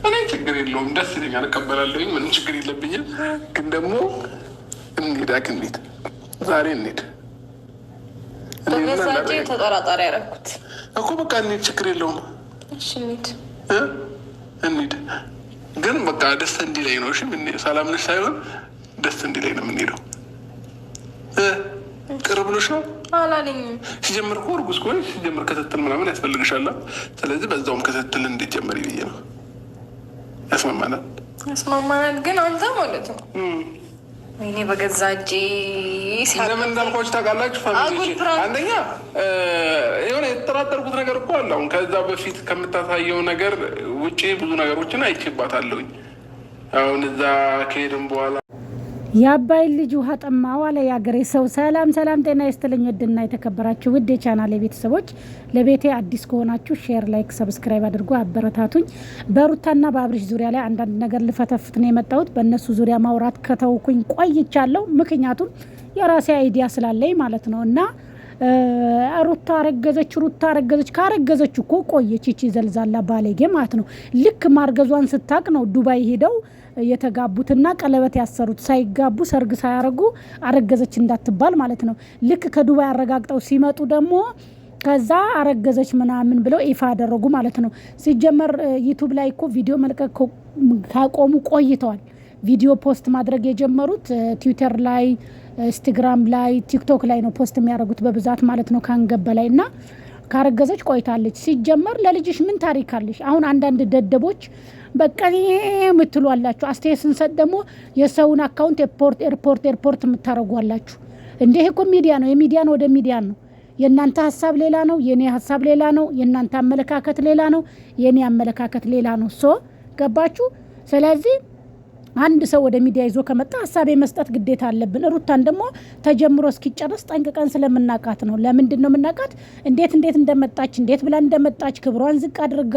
እኔ ችግር የለውም፣ ደስ ይለኛል፣ እቀበላለሁኝ። ምንም ችግር የለብኝም። ግን ደግሞ እንሂድ፣ ሐኪም ቤት ዛሬ እንሂድ። በገዛ እጄ ተጠራጣሪ ያደረኩት እኮ። በቃ እንሂድ፣ ችግር የለውም። እሺ እንሂድ፣ እንሂድ። ግን በቃ ደስ እንዲለኝ ነው። እሺ ሰላም ነሽ ሳይሆን ደስ እንዲለኝ ነው የምንሄደው። ቅር ብሎሽ ነው? አላለኝም። ሲጀምር እኮ እርጉዝ ከሆነች ሲጀምር ክትትል ምናምን ያስፈልግሻል። ስለዚህ በዛውም ክትትል እንዲጀመር ብዬ ነው። ያስማማናል፣ ያስማማናል። ግን አንተ ማለት ነው፣ ወይኔ በገዛ እጄ። ለምን እንዳልኳችሁ ታውቃላችሁ? Family፣ አንደኛ የሆነ የተጠራጠርኩት ነገር እኮ አለ። አሁን ከዛ በፊት ከምታሳየው ነገር ውጭ ብዙ ነገሮችን አይቼባታለሁኝ። አሁን እዛ ከሄድን በኋላ የአባይን ልጅ ውሃ ጠማው አለ የአገሬ ሰው። ሰላም ሰላም፣ ጤና ይስጥልኝ ውድና የተከበራችሁ ውድ የቻናሌ ቤተሰቦች፣ ለቤቴ አዲስ ከሆናችሁ share፣ like፣ subscribe አድርጎ አበረታቱኝ። በሩታና በአብርሽ ዙሪያ ላይ አንዳንድ ነገር ልፈተፍት ነው የመጣሁት። በእነሱ ዙሪያ ማውራት ከተውኩኝ ቆይቻለሁ። ምክንያቱም የራሴ idea ስላለኝ ማለት ነው። እና ሩታ አረገዘች፣ ሩታ አረገዘች። ካረገዘች እኮ ቆየች ይቺ ዘልዛላ ባለጌ ማለት ነው። ልክ ማርገዟን ስታቅ ነው ዱባይ ሄደው የተጋቡትና ቀለበት ያሰሩት። ሳይጋቡ፣ ሰርግ ሳያረጉ አረገዘች እንዳትባል ማለት ነው። ልክ ከዱባይ አረጋግጠው ሲመጡ ደግሞ ከዛ አረገዘች ምናምን ብለው ይፋ አደረጉ ማለት ነው። ሲጀመር YouTube ላይ እኮ ቪዲዮ መልቀቅ ካቆሙ ቆይተዋል። ቪዲዮ post ማድረግ የጀመሩት ትዊተር ላይ፣ Instagram ላይ፣ TikTok ላይ ነው post የሚያደርጉት በብዛት ማለት ነው ከአንገት በላይ። እና ካረገዘች ቆይታለች። ሲጀመር ለልጅሽ ምን ታሪክ አለሽ? አሁን አንዳንድ ደደቦች በቃ የምትሉ አላችሁ። አስተያየት ስንሰጥ ደግሞ የሰውን account ኤርፖርት ኤርፖርት ኤርፖርት የምታደርጉ አላችሁ። እንዲህ እኮ ሚዲያ ነው፣ የሚዲያን ወደ ሚዲያ ነው። የእናንተ ሀሳብ ሌላ ነው፣ የኔ ሀሳብ ሌላ ነው። የእናንተ አመለካከት ሌላ ነው፣ የኔ አመለካከት ሌላ ነው። So ገባችሁ? ስለዚህ አንድ ሰው ወደ ሚዲያ ይዞ ከመጣ ሀሳብ የመስጠት ግዴታ አለብን። ሩታን ደግሞ ተጀምሮ እስኪጨርስ ጠንቅቀን ስለምናቃት ነው። ለምንድን ነው የምናቃት? እንዴት እንዴት እንደመጣች፣ እንዴት ብላ እንደመጣች፣ ክብሯን ዝቅ አድርጋ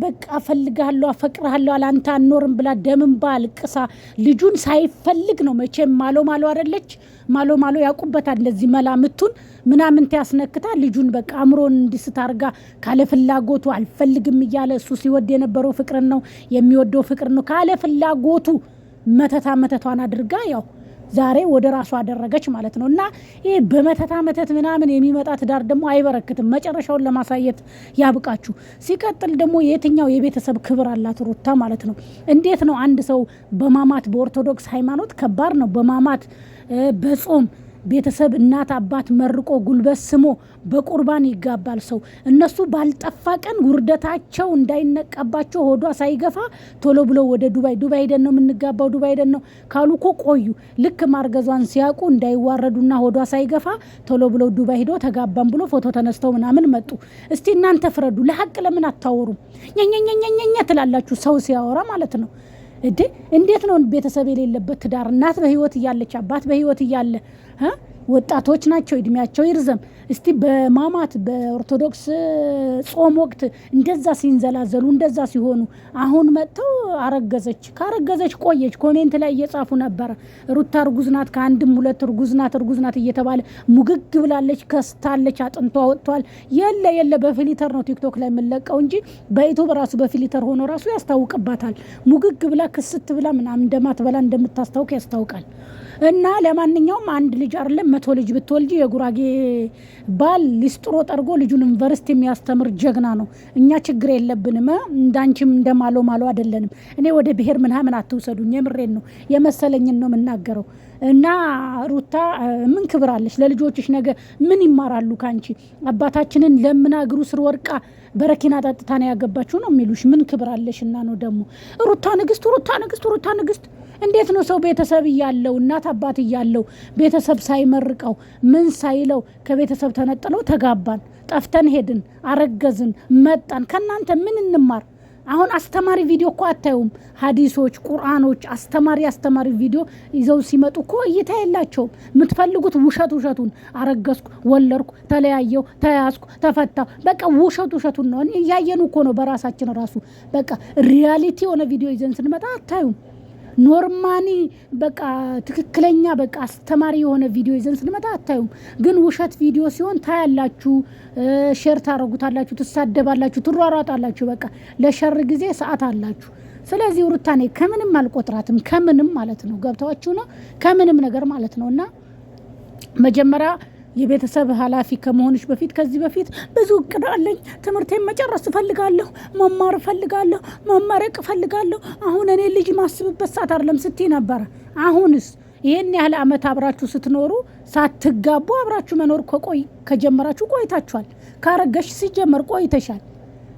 በቃ እፈልግሃለሁ፣ አፈቅርሃለሁ፣ አላንተ አልኖርም ብላ ደምንባ አልቅሳ ልጁን ሳይፈልግ ነው መቼም። ማሎ ማሎ አደለች፣ ማሎ ማሎ ያውቁበታል። እንደዚህ መላምቱን ምናምን ያስነክታ ልጁን በቃ አእምሮን እንዲስት አድርጋ ካለ ፍላጎቱ አልፈልግም እያለ፣ እሱ ሲወድ የነበረው ፍቅርን ነው፣ የሚወደው ፍቅር ነው። ካለ ፍላጎቱ መተታ መተቷን አድርጋ ያው ዛሬ ወደ ራሱ አደረገች ማለት ነው። እና ይህ በመተታ መተት ምናምን የሚመጣ ትዳር ደግሞ አይበረክትም። መጨረሻውን ለማሳየት ያብቃችሁ። ሲቀጥል ደግሞ የትኛው የቤተሰብ ክብር አላት ሩታ ማለት ነው? እንዴት ነው አንድ ሰው በማማት፣ በኦርቶዶክስ ሃይማኖት ከባድ ነው። በማማት፣ በጾም፣ ቤተሰብ እናት አባት መርቆ፣ ጉልበት ስሞ፣ በቁርባን ይጋባል ሰው። እነሱ ባልጠፋ ቀን ውርደታቸው እንዳይነቃባቸው ሆዷ ሳይገፋ ቶሎ ብሎ ወደ ዱባይ፣ ዱባይ ሄደን ነው የምንጋባው፣ ዱባይ ሄደን ነው ካሉ እኮ ቆዩ። ልክ ማርገዟን ሲያውቁ እንዳይዋረዱና ሆዷ ሳይገፋ ቶሎ ብሎ ዱባይ ሄዶ ተጋባን ብሎ ፎቶ ተነስተው ምናምን መጡ። እስቲ እናንተ ፍረዱ። ለሀቅ ለምን አታወሩም? ኘኘኘኘኘ ትላላችሁ ሰው ሲያወራ ማለት ነው። እንዴ፣ እንዴት ነው ቤተሰብ የሌለበት ትዳር? እናት በህይወት እያለች፣ አባት በህይወት እያለ፣ ወጣቶች ናቸው፣ እድሜያቸው ይርዘም። እስቲ በማማት፣ በኦርቶዶክስ ጾም ወቅት እንደዛ ሲንዘላዘሉ፣ እንደዛ ሲሆኑ አሁን መጥተው አረገዘች። ካረገዘች ቆየች። Comment ላይ እየጻፉ ነበረ። ሩታ እርጉዝ ናት፣ ከአንድም ሁለት እርጉዝ ናት፣ እርጉዝ ናት እየተባለ ሙግግ ብላለች፣ ከስታለች፣ አጥንቷ ወጥቷል። የለ የለ፣ በ filter ነው TikTok ላይ የምንለቀው እንጂ በ YouTube ራሱ በ filter ሆኖ ራሱ ያስታውቅባታል። ሙግግ ብላ፣ ክስት ብላ ምናምን እንደማትበላ እንደምታስታውቅ ያስታውቃል። እና ለማንኛውም አንድ ልጅ አይደለም 100 ልጅ ብትወልጂ የጉራጌ ባል ሊስጥሮ ጠርጎ ልጁን ዩኒቨርሲቲ የሚያስተምር ጀግና ነው። እኛ ችግር የለብንም። እንዳንቺም እንደማሎ ማሎ አይደለንም። እኔ ወደ ብሔር ምናምን አትውሰዱኝ። የምሬን ነው፣ የመሰለኝን ነው የምናገረው። እና ሩታ ምን ክብር አለሽ? ለልጆችሽ ነገ ምን ይማራሉ ካንቺ? አባታችንን ለምና እግሩ ስር ወርቃ በረኪና ጠጥታ ነው ያገባችው ነው የሚሉሽ። ምን ክብር አለሽ? እና ነው ደግሞ ሩታ ንግስት፣ ሩታ ንግስት፣ ሩታ ንግስት። እንዴት ነው ሰው ቤተሰብ እያለው፣ እናት አባት እያለው፣ ቤተሰብ ሳይመርቀው ምን ሳይለው ከቤተሰብ ተነጥለው ተጋባን፣ ጠፍተን ሄድን፣ አረገዝን፣ መጣን። ከእናንተ ምን እንማር? አሁን አስተማሪ ቪዲዮ እኮ አታዩም። ሀዲሶች፣ ቁርአኖች፣ አስተማሪ አስተማሪ ቪዲዮ ይዘው ሲመጡ እኮ እይታ የላቸውም። የምትፈልጉት ውሸት ውሸቱን፣ አረገዝኩ፣ ወለድኩ፣ ተለያየው፣ ተያዝኩ፣ ተፈታው፣ በቃ ውሸት ውሸቱን ነው። እያየኑ እኮ ነው በራሳችን ራሱ። በቃ reality የሆነ ቪዲዮ ይዘን ስንመጣ አታዩም። Normally በቃ ትክክለኛ በቃ አስተማሪ የሆነ ቪዲዮ ይዘን ስንመጣ አታዩም። ግን ውሸት ቪዲዮ ሲሆን ታያላችሁ፣ share ታረጉታላችሁ፣ ትሳደባላችሁ፣ ትሯሯጣላችሁ። በቃ ለ share ጊዜ ሰዓት አላችሁ። ስለዚህ ሩታኔ ከምንም አልቆጥራትም፣ ከምንም ማለት ነው። ገብተዋችሁ ነው? ከምንም ነገር ማለት ነው። እና መጀመሪያ የቤተሰብ ኃላፊ ከመሆንሽ በፊት ከዚህ በፊት ብዙ እቅድ አለኝ፣ ትምህርቴን መጨረስ እፈልጋለሁ፣ መማር እፈልጋለሁ፣ መመረቅ እፈልጋለሁ። አሁን እኔ ልጅ ማስብበት ሰዓት አይደለም ስትይ ነበረ። አሁንስ ይህን ያህል ዓመት አብራችሁ ስትኖሩ ሳትጋቡ አብራችሁ መኖር ከቆይ ከጀመራችሁ ቆይታችኋል። ካረገሽ ሲጀመር ቆይተሻል።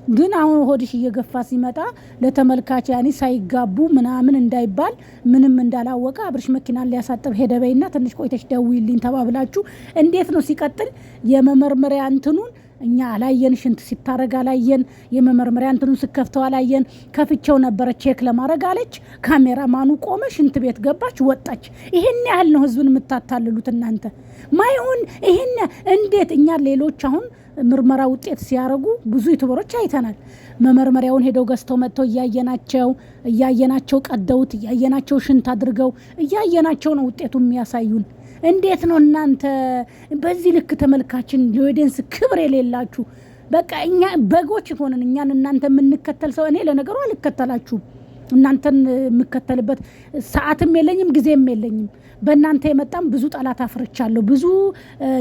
ግን አሁን ሆድሽ እየገፋ ሲመጣ ለተመልካች ያኔ ሳይጋቡ ምናምን እንዳይባል ምንም እንዳላወቀ አብርሽ መኪናን ሊያሳጥብ ሄደ በይና ትንሽ ቆይተሽ ደውይልኝ ተባብላችሁ እንዴት ነው? ሲቀጥል የመመርመሪያ እንትኑን እኛ አላየን፣ ሽንት ሲታረግ አላየን፣ የመመርመሪያ እንትኑን ስከፍተው አላየን። ከፍቼው ነበረ check ለማድረግ አለች። ካሜራማኑ ቆመ፣ ሽንት ቤት ገባች፣ ወጣች። ይሄን ያህል ነው ህዝብን የምታታልሉት እናንተ። ማይሆን ይሄን እንዴት እኛ ሌሎች አሁን ምርመራ ውጤት ሲያደርጉ ብዙ YouTuber ኦች አይተናል። መመርመሪያውን ሄደው ገዝተው መጥተው እያየናቸው እያየናቸው ቀደውት እያየናቸው ሽንት አድርገው እያየናቸው ነው ውጤቱ የሚያሳዩን። እንዴት ነው እናንተ በዚህ ልክ ተመልካችን ለ audience ክብር የሌላችሁ? በቃ እኛ በጎች ሆነን እኛን እናንተ የምንከተል ሰው፣ እኔ ለነገሩ አልከተላችሁም። እናንተን የምከተልበት ሰዓትም የለኝም ጊዜም የለኝም። በእናንተ የመጣም ብዙ ጠላት አፍርቻለሁ። ብዙ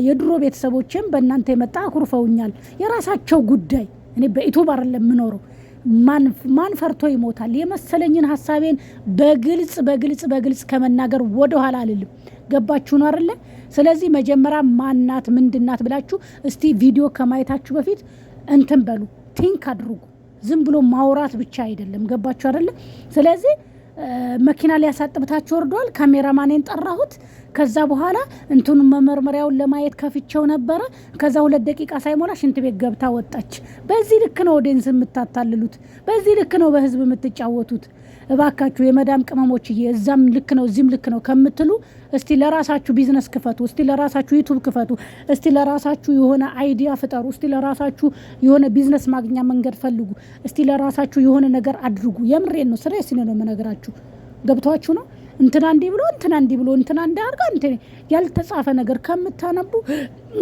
የድሮ ቤተሰቦችም በእናንተ የመጣ አኩርፈውኛል። የራሳቸው ጉዳይ። እኔ በ YouTube አይደለም የምኖረው። ማን ፈርቶ ይሞታል? የመሰለኝን ሀሳቤን በግልጽ በግልጽ በግልጽ ከመናገር ወደኋላ አልልም። ገባችሁ ነው አይደለ? ስለዚህ መጀመሪያ ማናት ምንድናት ብላችሁ እስቲ ቪዲዮ ከማየታችሁ በፊት እንትን በሉ፣ think አድርጉ። ዝም ብሎ ማውራት ብቻ አይደለም። ገባችሁ አይደለ? ስለዚህ መኪና ሊያሳጥብታችሁ ወርዷል። ካሜራማኔን ጠራሁት። ከዛ በኋላ እንትኑ መመርመሪያውን ለማየት ከፍቼው ነበረ። ከዛ 2 ደቂቃ ሳይሞላ ሽንት ቤት ገብታ ወጣች። በዚህ ልክ ነው audience የምታታልሉት። በዚህ ልክ ነው በህዝብ የምትጫወቱት። እባካችሁ የመዳም ቅመሞችዬ እዛም ልክ ነው እዚህም ልክ ነው ከምትሉ እስቲ ለራሳችሁ ቢዝነስ ክፈቱ። እስቲ ለራሳችሁ YouTube ክፈቱ። እስቲ ለራሳችሁ የሆነ idea ፍጠሩ። እስቲ ለራሳችሁ የሆነ ቢዝነስ ማግኛ መንገድ ፈልጉ። እስቲ ለራሳችሁ የሆነ ነገር አድርጉ። የምሬን ነው፣ ስሬ ሲነ ነው የምነግራችሁ። ገብቷችሁ ነው? እንትና እንዲህ ብሎ፣ እንትና እንዲህ ብሎ፣ እንትና እንዳርጋ እንትን ያልተጻፈ ነገር ከምታነቡ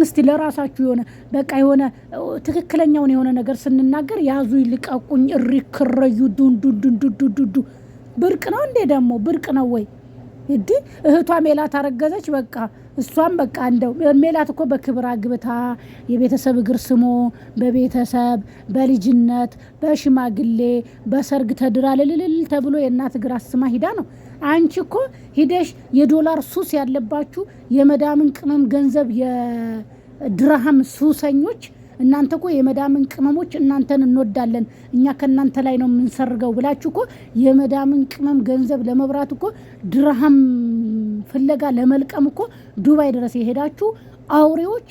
እስቲ ለራሳችሁ የሆነ በቃ የሆነ ትክክለኛውን የሆነ ነገር ስንናገር ያዙ ይልቀቁኝ፣ እሪ ክረዩ ዱንዱንዱንዱንዱንዱ። ብርቅ ነው እንዴ ደግሞ? ብርቅ ነው ወይ? እንዲ እህቷ ሜላት አረገዘች። በቃ እሷም በቃ እንደው ሜላት እኮ በክብር አግብታ የቤተሰብ እግር ስሞ በቤተሰብ በልጅነት በሽማግሌ በሰርግ ተድራ ልልልል ተብሎ የእናት እግር አስማ ሂዳ ነው። አንቺ እኮ ሂደሽ የዶላር ሱስ ያለባችሁ፣ የመዳምን ቅመም ገንዘብ የድርሃም ሱሰኞች፣ እናንተ እኮ የመዳምን ቅመሞች እናንተን እንወዳለን፣ እኛ ከእናንተ ላይ ነው የምንሰርገው ብላችሁ እኮ የመዳምን ቅመም ገንዘብ ለመብራት እኮ፣ ድርሃም ፍለጋ ለመልቀም እኮ ዱባይ ድረስ የሄዳችሁ አውሬዎች፣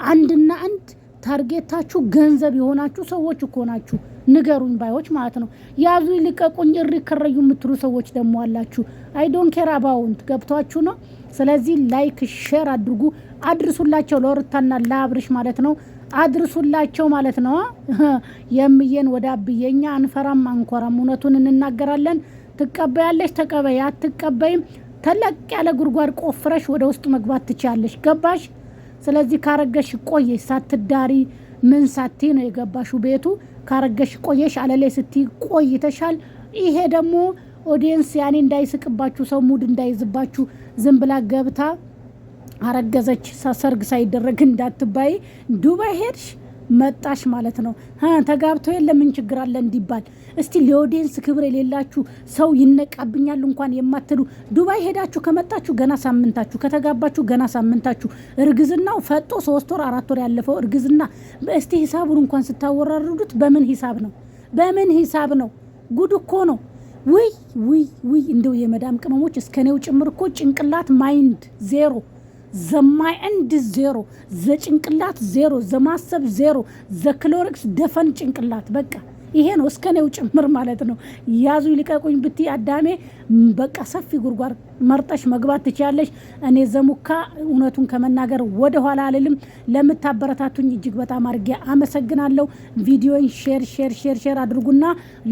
አንድና አንድ target ኣችሁ ገንዘብ የሆናችሁ ሰዎች እኮ ናችሁ። ንገሩኝ ባዮች ማለት ነው። ያዙ ልቀቁኝ፣ እሪ ከረዩ የምትሉ ሰዎች ደግሞ አላችሁ። I don't care about። ገብቷችሁ ነው። ስለዚህ like share አድርጉ፣ አድርሱላቸው ለሩታና ለአብርሽ ማለት ነው። አድርሱላቸው ማለት ነው። የምዬን ወደ አብዬ እኛ አንፈራም አንኮራም፣ እውነቱን እንናገራለን። ትቀበያለሽ፣ ተቀበይ፣ አትቀበይም፣ ተለቅ ያለ ጉድጓድ ቆፍረሽ ወደ ውስጥ መግባት ትችያለሽ። ገባሽ? ስለዚህ ካረገሽ ቆየሽ፣ ሳትዳሪ ምን ሳቲ ነው የገባሽው ቤቱ። ካረገሽ ቆየሽ፣ አለሌ ስቲ ቆይተሻል። ይሄ ደግሞ audience ያኔ እንዳይስቅባችሁ፣ ሰው mood እንዳይዝባችሁ፣ ዝም ብላ ገብታ አረገዘች ሰርግ ሳይደረግ እንዳትባይ ዱባይ ሄድሽ መጣሽ ማለት ነው። ተጋብቶ የለ ምን ችግር አለ እንዲባል። እስቲ ለ audience ክብር የሌላችሁ፣ ሰው ይነቃብኛል እንኳን የማትሉ፣ ዱባይ ሄዳችሁ ከመጣችሁ ገና ሳምንታችሁ፣ ከተጋባችሁ ገና ሳምንታችሁ፣ እርግዝናው ፈጦ 3 ወር 4 ወር ያለፈው እርግዝና እስቲ ሂሳቡን እንኳን ስታወራርዱት በምን ሂሳብ ነው? በምን ሂሳብ ነው? ጉድ እኮ ነው። ውይ ውይ ውይ! እንደው የመዳም ቅመሞች እስከኔው ጭምር እኮ ጭንቅላት mind zero፣ the mind zero፣ the ጭንቅላት ዜሮ፣ ዘማሰብ ዜሮ፣ ዘክሎሪክስ ደፈን ጭንቅላት በቃ። ይሄ ነው እስከኔው ጭምር ማለት ነው። ያዙ ይልቀቁኝ ብትይ አዳሜ በቃ ሰፊ ጉድጓድ መርጠሽ መግባት ትችያለሽ። እኔ ዘሙካ እውነቱን ከመናገር ወደኋላ አልልም። ለምታበረታቱኝ እጅግ በጣም አድርጌ አመሰግናለሁ። ቪዲዮን share share share share አድርጉና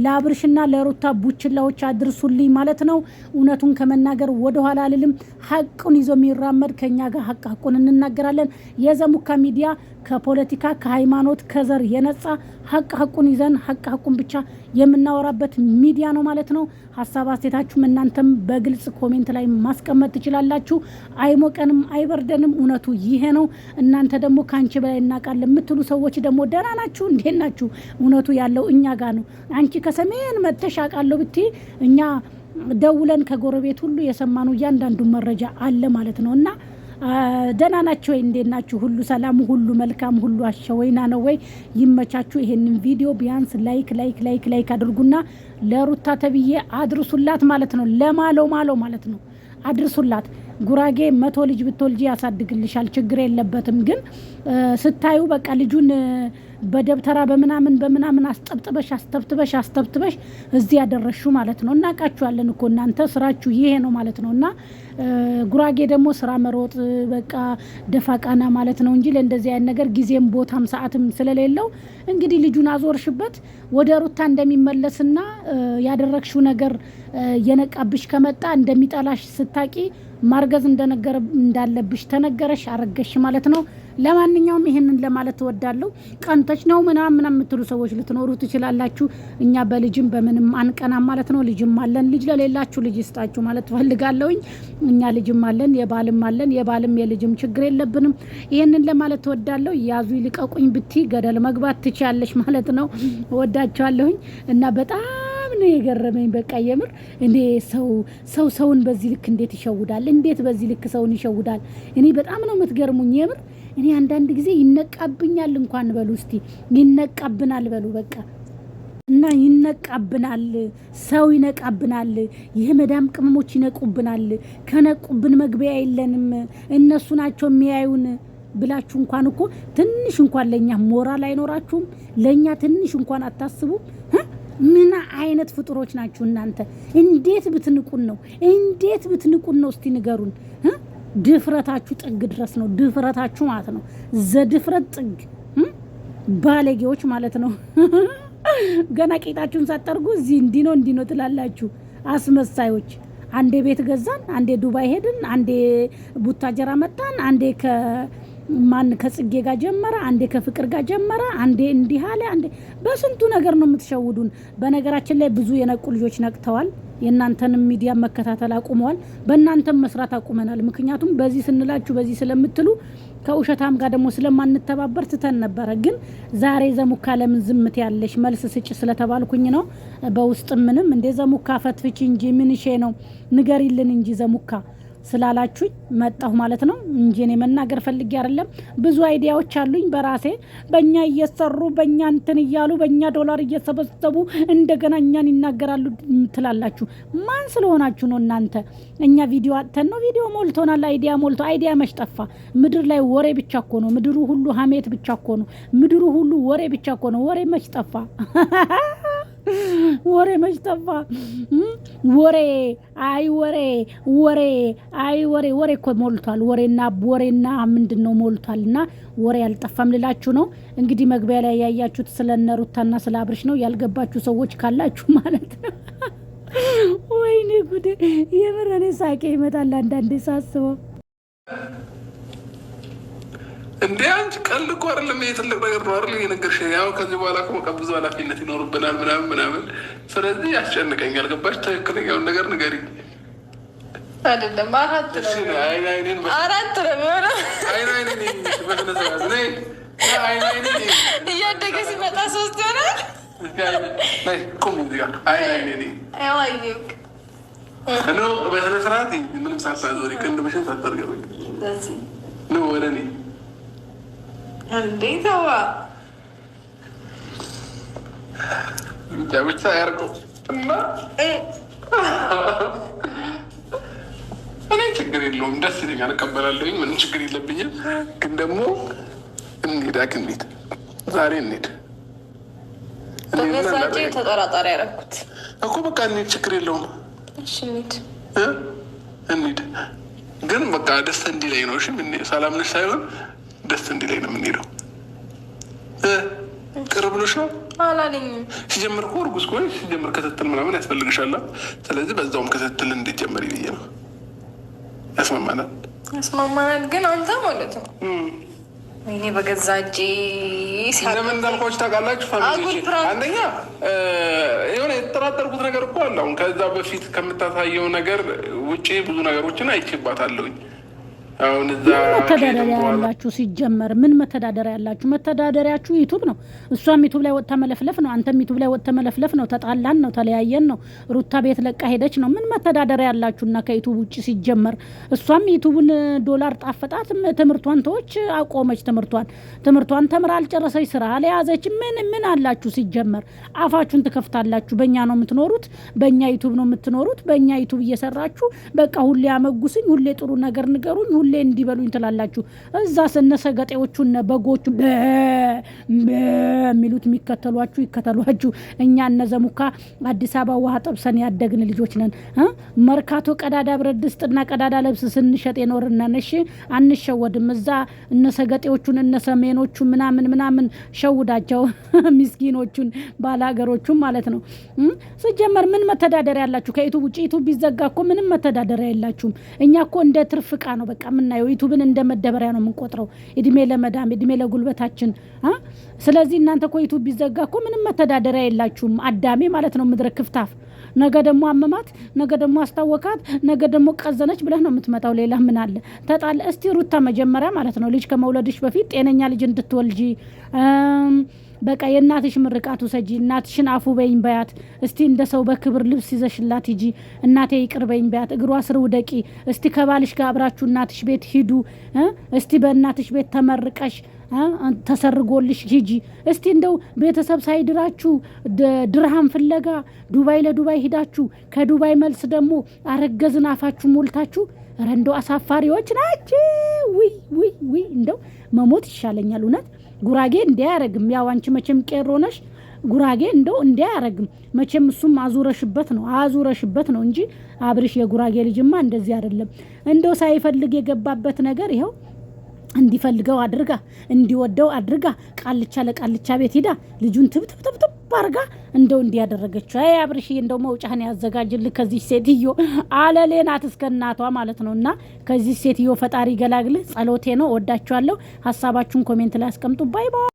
ለአብርሽና ለሩታ ቡችላዎች አድርሱልኝ ማለት ነው። እውነቱን ከመናገር ወደኋላ አልልም። ሀቁን ይዞ የሚራመድ ከኛ ጋር ሀቅ ሀቁን እንናገራለን። የዘሙካ ሚዲያ ከፖለቲካ ከሃይማኖት፣ ከዘር የነጻ ሀቅ ሀቁን ይዘን ሀቅ ሀቁን ብቻ የምናወራበት ሚዲያ ነው ማለት ነው። ሀሳብ አስተያየታችሁም እናንተም በግልጽ comment ላይ ማስቀመጥ ትችላላችሁ። አይሞቀንም አይበርደንም፣ እውነቱ ይሄ ነው። እናንተ ደግሞ ከአንቺ በላይ እናውቃለን የምትሉ ሰዎች ደግሞ ደህና ናችሁ? እንዴት ናችሁ? እውነቱ ያለው እኛ ጋር ነው። አንቺ ከሰሜን መጥተሽ አውቃለሁ ብትይ እኛ ደውለን ከጎረቤት ሁሉ የሰማነው እያንዳንዱ መረጃ አለ ማለት ነው። እና ደህና ናቸው ወይ? እንዴት ናችሁ? ሁሉ ሰላም፣ ሁሉ መልካም፣ ሁሉ አሸወይና ነው ወይ? ይመቻችሁ። ይሄንን ቪዲዮ ቢያንስ like like like like አድርጉና ለሩታ ተብዬ አድርሱላት ማለት ነው። ለማለው ማለው ማለት ነው አድርሱላት። ጉራጌ 100 ልጅ ብትወልጂ ያሳድግልሻል፣ ችግር የለበትም። ግን ስታዩ በቃ ልጁን በደብተራ በምናምን በምናምን አስጠብጥበሽ አስተብትበሽ አስተብትበሽ እዚህ ያደረሹ ማለት ነው። እናውቃችኋለን እኮ እናንተ ስራችሁ ይሄ ነው ማለት ነው። እና ጉራጌ ደግሞ ስራ መሮጥ በቃ ደፋ ቃና ማለት ነው እንጂ ለእንደዚህ አይነት ነገር ጊዜም ቦታም ሰዓትም ስለሌለው እንግዲህ ልጁን አዞርሽበት ወደ ሩታ እንደሚመለስና ያደረግሽው ነገር የነቃብሽ ከመጣ እንደሚጠላሽ ስታቂ ማርገዝ እንደነገረ እንዳለብሽ ተነገረሽ፣ አረገሽ ማለት ነው። ለማንኛውም ይሄንን ለማለት እወዳለሁ። ቀንተች ነው ምናምን ምናምን የምትሉ ሰዎች ልትኖሩ ትችላላችሁ። እኛ በልጅም በምንም አንቀናም ማለት ነው። ልጅም አለን። ልጅ ለሌላችሁ ልጅ ይስጣችሁ ማለት እፈልጋለሁኝ። እኛ ልጅም አለን፣ የባልም አለን። የባልም የልጅም ችግር የለብንም። ይሄንን ለማለት እወዳለሁ። ያዙ ይልቀቁኝ ብቲ ገደል መግባት ትችያለሽ ማለት ነው። እወዳችኋለሁኝ እና በጣም ነው የገረመኝ። በቃ የምር እኔ ሰው ሰው ሰውን በዚህ ልክ እንዴት ይሸውዳል? እንዴት በዚህ ልክ ሰውን ይሸውዳል? እኔ በጣም ነው የምትገርሙኝ የምር። እኔ አንዳንድ ጊዜ ይነቃብኛል እንኳን በሉ እስቲ ይነቃብናል በሉ በቃ እና ይነቃብናል፣ ሰው ይነቃብናል። ይህ መዳም ቅመሞች ይነቁብናል። ከነቁብን መግቢያ የለንም፣ እነሱ ናቸው የሚያዩን ብላችሁ እንኳን እኮ ትንሽ እንኳን ለእኛ ሞራል አይኖራችሁም። ለእኛ ትንሽ እንኳን አታስቡም። ምን አይነት ፍጡሮች ናችሁ እናንተ? እንዴት ብትንቁን ነው? እንዴት ብትንቁን ነው? እስቲ ንገሩን። ድፍረታችሁ ጥግ ድረስ ነው። ድፍረታችሁ ማለት ነው። ዘድፍረት ጥግ ባለጌዎች ማለት ነው። ገና ቄጣችሁን ሳትጠርጉ እዚህ እንዲህ ነው እንዲህ ነው ትላላችሁ። አስመሳዮች። አንዴ ቤት ገዛን፣ አንዴ ዱባይ ሄድን፣ አንዴ ቡታጀራ መጣን፣ አንዴ ከማን ከጽጌ ጋር ጀመረ፣ አንዴ ከፍቅር ጋር ጀመረ፣ አንዴ እንዲህ አለ፣ አንዴ በስንቱ ነገር ነው የምትሸውዱን። በነገራችን ላይ ብዙ የነቁ ልጆች ነቅተዋል። የእናንተንም ሚዲያ መከታተል አቁመዋል። በእናንተም መስራት አቁመናል። ምክንያቱም በዚህ ስንላችሁ በዚህ ስለምትሉ ከውሸታም ጋር ደግሞ ስለማንተባበር ትተን ነበረ። ግን ዛሬ ዘሙካ ለምን ዝምት ያለሽ መልስ ስጭ ስለተባልኩኝ ነው። በውስጥ ምንም እንደ ዘሙካ ፈትፍች እንጂ ምንሼ ነው ንገሪልን እንጂ ዘሙካ ስላላችሁኝ መጣሁ ማለት ነው እንጂ እኔ መናገር ፈልጌ አይደለም። ብዙ idea ዎች አሉኝ በራሴ በእኛ እየሰሩ በእኛ እንትን እያሉ በእኛ ዶላር እየሰበሰቡ እንደገና እኛን ይናገራሉ ትላላችሁ። ማን ስለሆናችሁ ነው እናንተ? እኛ ቪዲዮ አጥተን ነው? ቪዲዮ ሞልቶናል። idea ሞልቶ idea መች ጠፋ? ምድር ላይ ወሬ ብቻ እኮ ነው። ምድሩ ሁሉ ሀሜት ብቻ እኮ ነው። ምድሩ ሁሉ ወሬ ብቻ እኮ ነው። ወሬ መች ጠፋ? ወሬ መች ጠፋ? ወሬ አይ ወሬ ወሬ አይ ወሬ ወሬ እኮ ሞልቷል። ወሬና ወሬና ምንድን ነው ሞልቷል። እና ወሬ አልጠፋም ልላችሁ ነው። እንግዲህ መግቢያ ላይ ያያችሁት ስለ እነ ሩታና ስለ አብርሽ ነው። ያልገባችሁ ሰዎች ካላችሁ ማለት ነው። ወይኔ ጉዴ! የምር እኔ ሳቄ ይመጣል አንዳንዴ ሳስበው። እንዴ አንቺ ቀልድ እኮ አይደለም። ይሄ ትልቅ ነገር ነው አይደል? እየነገርሽ ያው ከዚህ በኋላ እኮ በቃ ብዙ ኃላፊነት ይኖርብናል ምናምን ምናምን። ስለዚህ ያስጨንቀኛል። ገባሽ? ትክክለኛውን ነገር ንገሪኝ። አይደለም አራት ነው አራት ነው የሚሆነው። አይን አይኔን በስነ ስርዓት ነይ። አይን አይኔን እያደገ ሲመጣ 3 ይሆናል። ቁም እዚህ ጋር አይን አይኔን no በስነ ስርዓት ምንም ሳታዞሪ ቅንድብሽን ሳታርገበ no ወደ እኔ እንዴ ተዋ ብቻ ያርገው እና እኔ ችግር የለውም፣ ደስ ይለኛል፣ እቀበላለሁኝ። ምንም ችግር የለብኝም። ግን ደግሞ እንሂድ ሐኪም ቤት ዛሬ እንሂድ። በገዛ እጄ ተጠራጣሪ ያደረኩት እኮ። በቃ እንሂድ፣ ችግር የለውም። እሺ እንሂድ እንሂድ። ግን በቃ ደስ እንዲለኝ ነው። እሺ ሰላም ነሽ ሳይሆን ደስ እንዲለኝ ነው የምንሄደው። ቅር ብሎሽ ነው አላለኝም። ሲጀምር እኮ እርጉዝ ከሆነች ሲጀምር ክትትል ምናምን ያስፈልግሻል። ስለዚህ በዛውም ክትትል እንዲጀመር ብዬ ነው። ያስማማናል፣ ያስማማናል። ግን አንተ ማለት ነው ወይኔ በገዛ እጄ ለምን እንዳልኳችሁ ታውቃላችሁ? Family፣ አንደኛ የሆነ የተጠራጠርኩት ነገር እኮ አለ። አሁን ከዛ በፊት ከምታሳየው ነገር ውጪ ብዙ ነገሮችን አይቼባታለሁኝ። ምን መተዳደሪያ ያላችሁ ሲጀመር ምን መተዳደሪያ ያላችሁ? መተዳደሪያችሁ YouTube ነው። እሷም YouTube ላይ ወጥታ መለፍለፍ ነው። አንተም YouTube ላይ ወጥተ መለፍለፍ ነው። ተጣላን ነው፣ ተለያየን ነው፣ ሩታ ቤት ለቃ ሄደች ነው። ምን መተዳደሪያ ያላችሁ እና ከ YouTube ውጭ ሲጀመር? እሷም YouTube ኡን ዶላር ጣፈጣት፣ ትምህርቷን ተወች፣ አቆመች። ትምህርቷን ተምራ አልጨረሰች፣ ስራ አልያዘች። ምን ምን አላችሁ ሲጀመር? አፋችሁን ትከፍታላችሁ። በእኛ ነው የምትኖሩት፣ በእኛ YouTube ነው የምትኖሩት። በእኛ YouTube እየሰራችሁ በቃ ሁሌ አመጉስኝ፣ ሁሌ ጥሩ ነገር ንገሩኝ፣ ሁሌ እንዲበሉኝ ትላላችሁ። እዛ እነ ሰገጤዎቹ እነ በጎቹ የሚሉት የሚከተሏችሁ ይከተሏችሁ። እኛ እነ ዘሙካ አዲስ አበባ ውሃ ጠብሰን ያደግን ልጆች ነን። መርካቶ ቀዳዳ ብረት ድስትና ቀዳዳ ልብስ ስንሸጥ የኖርነን። እሺ አንሸወድም። እዛ እነ ሰገጤዎቹን እነ ሰሜኖቹ ምናምን ምናምን ሸውዳቸው ምስኪኖቹን ባላገሮቹን ማለት ነው። ስጀመር ምን መተዳደሪያ ያላችሁ ከ YouTube ውጭ? YouTube ቢዘጋ እኮ ምንም መተዳደሪያ የላችሁም። እኛ እኮ እንደ ትርፍ ዕቃ ነው በቃ የምናየው። YouTube ን እንደ መደበሪያ ነው የምንቆጥረው። እድሜ ለመዳም እድሜ ለጉልበታችን። ስለዚህ እናንተ እኮ YouTube ቢዘጋ እኮ ምንም መተዳደሪያ የላችሁም። አዳሜ ማለት ነው ምድረ ክፍታፍ። ነገ ደግሞ አመማት፣ ነገ ደግሞ አስታወካት፣ ነገ ደግሞ ቀዘነች ብለህ ነው የምትመጣው። ሌላ ምን አለ? ተጣለ። እስቲ ሩታ መጀመሪያ ማለት ነው ልጅ ከመውለድሽ በፊት ጤነኛ ልጅ እንድትወልጂ በቃ የእናትሽ ምርቃት ውሰጂ። እናትሽን አፉ በይኝ በያት። እስቲ እንደ ሰው በክብር ልብስ ይዘሽላት ሂጂ። እናቴ ይቅር በይኝ በያት። እግሯ ስር ውደቂ። እስቲ ከባልሽ ጋር አብራችሁ እናትሽ ቤት ሂዱ። እስቲ በእናትሽ ቤት ተመርቀሽ ተሰርጎልሽ ሂጂ። እስቲ እንደው ቤተሰብ ሳይድራችሁ ድርሃም ፍለጋ ዱባይ ለዱባይ ሂዳችሁ ከዱባይ መልስ ደግሞ አረገዝን አፋችሁ ሞልታችሁ፣ ኧረ እንደው አሳፋሪዎች ናችሁ። ውይ ውይ ውይ፣ እንደው መሞት ይሻለኛል እውነት። ጉራጌ እንዲህ አያረግም። ያው አንቺ መቼም ቄሮ ነሽ። ጉራጌ እንደው እንዲህ አያረግም መቼም። እሱም አዙረሽበት ነው እንጂ አብርሽ የጉራጌ ልጅማ እንደዚህ አይደለም። እንደው ሳይፈልግ የገባበት ነገር ይኸው እንዲፈልገው አድርጋ፣ እንዲወደው አድርጋ፣ ቃልቻ ለቃልቻ ቤት ሂዳ ልጁን ትብትብትብትብ አርጋ እንደው እንዲያደረገችው። አይ አብርሽ፣ እንደው መውጫህን ያዘጋጅልህ ከዚህ ሴትዮ። አለሌ ናት እስከ እናቷ ማለት ነው። እና ከዚህ ሴትዮ ፈጣሪ ገላግልህ ጸሎቴ ነው። ወዳችኋለሁ። ሀሳባችሁን comment ላይ አስቀምጡ። Bye bye።